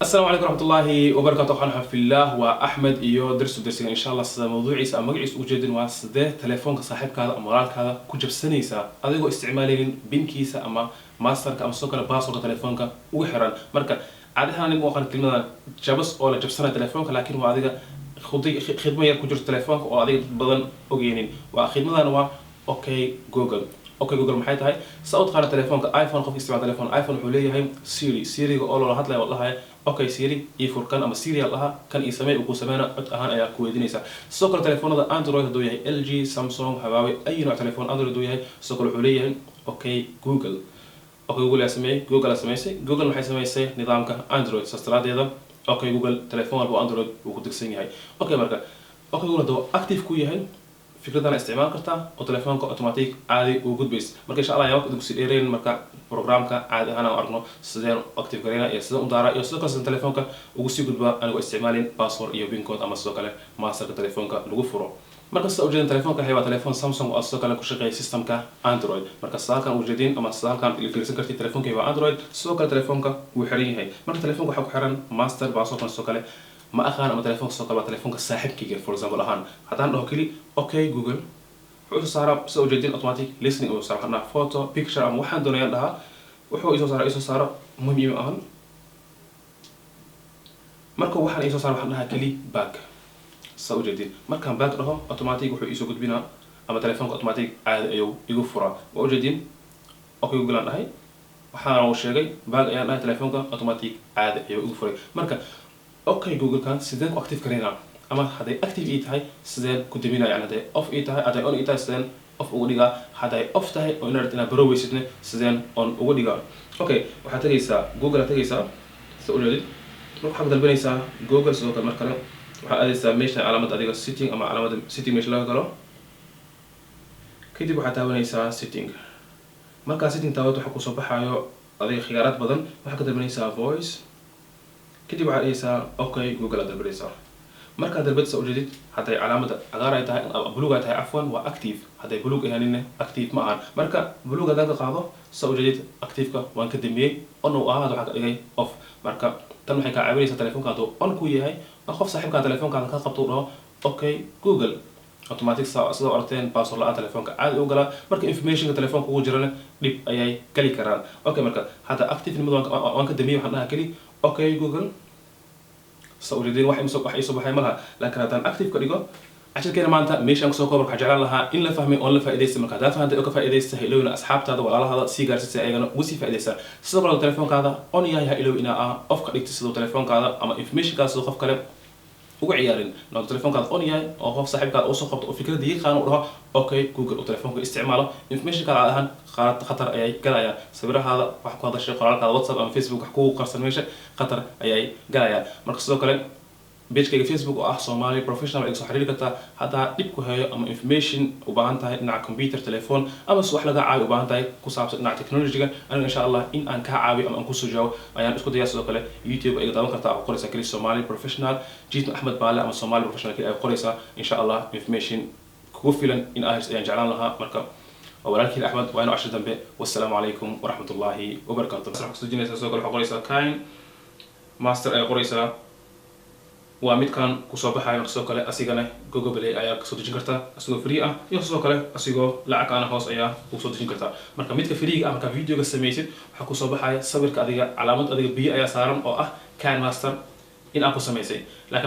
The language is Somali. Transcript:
Asalaamu calaykum waraxmatullaahi wabarakaatu. Waxaan fillah waa Axmed iyo darsu darsiga, insha Allah. Sida mawduuciisa ama magaciisa ujeedin, waa sidee telefoonka saaxiibkaada ama walaalkaada ku jabsanaysaa adigoo isticmaalaynin PIN-kiisa ama masterka ama sidoo kale passwordka telefoonka ugu xiran. Marka caadi ahaan aniga u aqaan kelmadan jabas oo la jabsanaya telefoonka, laakiin waa adiga khidmo yar ku jirto telefoonka oo adiga dad badan ogeynin. Waa khidmadan, waa "Okay Google". Okay Google maxay tahay? Sa u taqaana telefoonka iPhone, qofka isticmaala telefoon iPhone wuxuu leeyahay Siri. Siriga oo loola hadlaya oo dhahaya "Okay Siri, ii fur kan" ama "Siri" al dhaha, "Kan ii samey", uu ku sameyna, cod ahaan ayaa ku weydiinaysa. Sidoo kale telefoonada Android hadduu yahay, LG, Samsung, Huawei, ay nooc telefoon Android hadduu yahay, sidoo kale wuxuu leeyahay "Okay Google". Okay Google ayaa sameeyey, Google ayaa samaysay. Google waxay samaysay nidaamka Android, saas daraadeeda Okay Google telefoon walba oo Android wuu ku degsan yahay. Okay, marka Okay Google hadduu active ku yahay, fikradana isticmaal kartaa oo telefoonka automatic caadi uu gudbays. Marka insha Allah ayaan idinku sii dheereyn. Marka programka caadi ahaan aan aragno sideen active gareyna iyo sideen u daara iyo sidoo kale sideen telefoonka ugu sii gudbaa anigoo isticmaalin password iyo pin code ama sidoo kale masterka telefoonka lagu furo. Marka sida ujeedin, telefoonka waa telefoon Samsung oo sidoo kale ku shaqeeya systemka Android. Marka sida halkan ujeedin ama sida halkan fiirsan kartid, telefoonka waa Android, sidoo kale telefoonka wuu xiran yahay. Marka telefoonka waxaa ku xiran master passwordkan, sidoo kale ma aqaan ama telefoonka sidoo kale waa telefoonka saaxiibkayga. For example ahaan, haddaan dhaho keli "Okay Google", wuxuu isoo saaraa, sida ujeedin, automatic listening uu saara. Waxaan dhahaa photo, picture ama waxaan doonayaan dhahaa, wuxuu isoo saara isoo saaro, muhiim ima ahan. Marka waxaan isoo saara, waxaan dhahaa keli "back". Sa ujeedin, markaan "back" dhaho, automatic wuxuu isoo gudbinaa ama telefoonka automatic caadi ayuu igu furaa. Waa ujeedin, "Okay Google" aan dhahay, waxaana uu sheegay "back" ayaan dhahay, telefoonka automatic caadi ayuu igu furay. Marka Okay Google-kan sideen ku active karaynaa, ama hadday active ii tahay sideen ku daminaya? Yani hadday off ii tahay, hadday on ii tahay, sideen off uga dhigaa? Hadday off tahay oo inaad baroweysidne, sideen on uga dhigaa? Okay, waxaad tegaysaa Google aad tegaysaa, sida ujeedid. Marka waxaad dalbanaysaa Google. Sidoo kale mar kale waxaad aadaysaa meesha calaamad adiga setting ama calaamada setting meesha laga galo. Kadib waxaad taabanaysaa setting. Markaa setting taabato, waxaa kusoo baxayo adiga khiyaaraad badan. Waxaad ka dalbanaysaa voice. Kadib waxaad dhahaysaa "Okay Google" aad dalbanaysaa. Markaad dalbadisa, ujeedid, hadday calaamada cagaar ay tahay, buluug ay tahay, cafwan, waa active. Hadday buluug ahaanina, active ma ahan. Marka buluug haddaan ka qaado, sa ujeedid, activeka waan ka damiyey, on uu ahaa, waxaa ka dhigay off. Marka tan waxay kaa caawinaysaa telefoonka hadduu on ku yahay oo qof saaxiibkaa telefoonkaada ka qabto, u dhaho "Okay Google", automatic sidoo aragteen password la-aan telefoonka caadi u galaa. Marka informationka telefoonka ugu jirana dhib ayay geli karaan. Okay, marka hadda active nimada waan ka damiyey. Waxaan dhahaa keli "Okay Google". Sa ujeedin, wax iisoo baxay malaha, laakiin haddaan active ka dhigo. Cashirkeena maanta meeshaan kusoo koobar. Waxaan jeclaan lahaa in la fahmay oon la faa'iidaystay. Marka haddaad fahantay oo ka faa'iidaystay, ha ilowina asxaabtaada, walaalahaada sii gaarsiisay, ayagana uga sii faa'iidaysaa. Sidoo kale telefoonkaada on yahay, ha ilow inaa off ka dhigtay sidoo telefoonkaada ama informationkaada sidoo qof kale uga ciyaarin. Noqdo telefoonkaada on yahay oo qof saaxiibkaada usoo qabto oo fikradda yaqaan, u dhaho "Okay Google", uu telefoonka isticmaalo, informationkaada ahaan khatar ayay galayaan. Sawirahaada, wax ku hadashay, qoraalkaada WhatsApp ama Facebook, wax kugu qarsan meesha, khatar ayay galayaan. Marka sidoo kale pagekayga Facebook oo ah Somali Professional iga soo xiriiri kartaa haddaa dhib ku hayo ama information u baahan tahay dhinaca computer, telephone ama wax laga caawiyo u baahan tahay ku saabsan dhinaca technology-ga. Aniga insha Allah in aan kaa caawiyo ama aan kusoo jawaabo ayaan isku dayaa. Sidoo kale YouTube iga daawan kartaa, ku qoraysaa keli Somali Professional Jitno Axmed Baale ama Somali Professional keli ay qoraysaa. Insha Allah information kugu filan in aa ayaan jeclaan lahaa. Marka waa walaalkiin Axmed, waa inuu cashir dambe. Wassalaamu calaykum waraxmat ullaahi wabarakaatu. Kusoo dejinaysaa, sidoo kale waxaa qoraysaa KineMaster ayaa qoraysaa, waa midkan kusoo baxayo. Marka sidoo kale asigana Google Play ayaa kasoo dejin kartaa asigoo free ah, iyo sidoo kale asigoo lacag ana hoos ayaa ugu dejin kartaa. Marka midka freega ah, markaa videoga samaysid, waxaa kusoo baxaya sawirka adiga, calaamad adiga biyo ayaa saaran oo ah KineMaster in aad ku samaysay, laakiin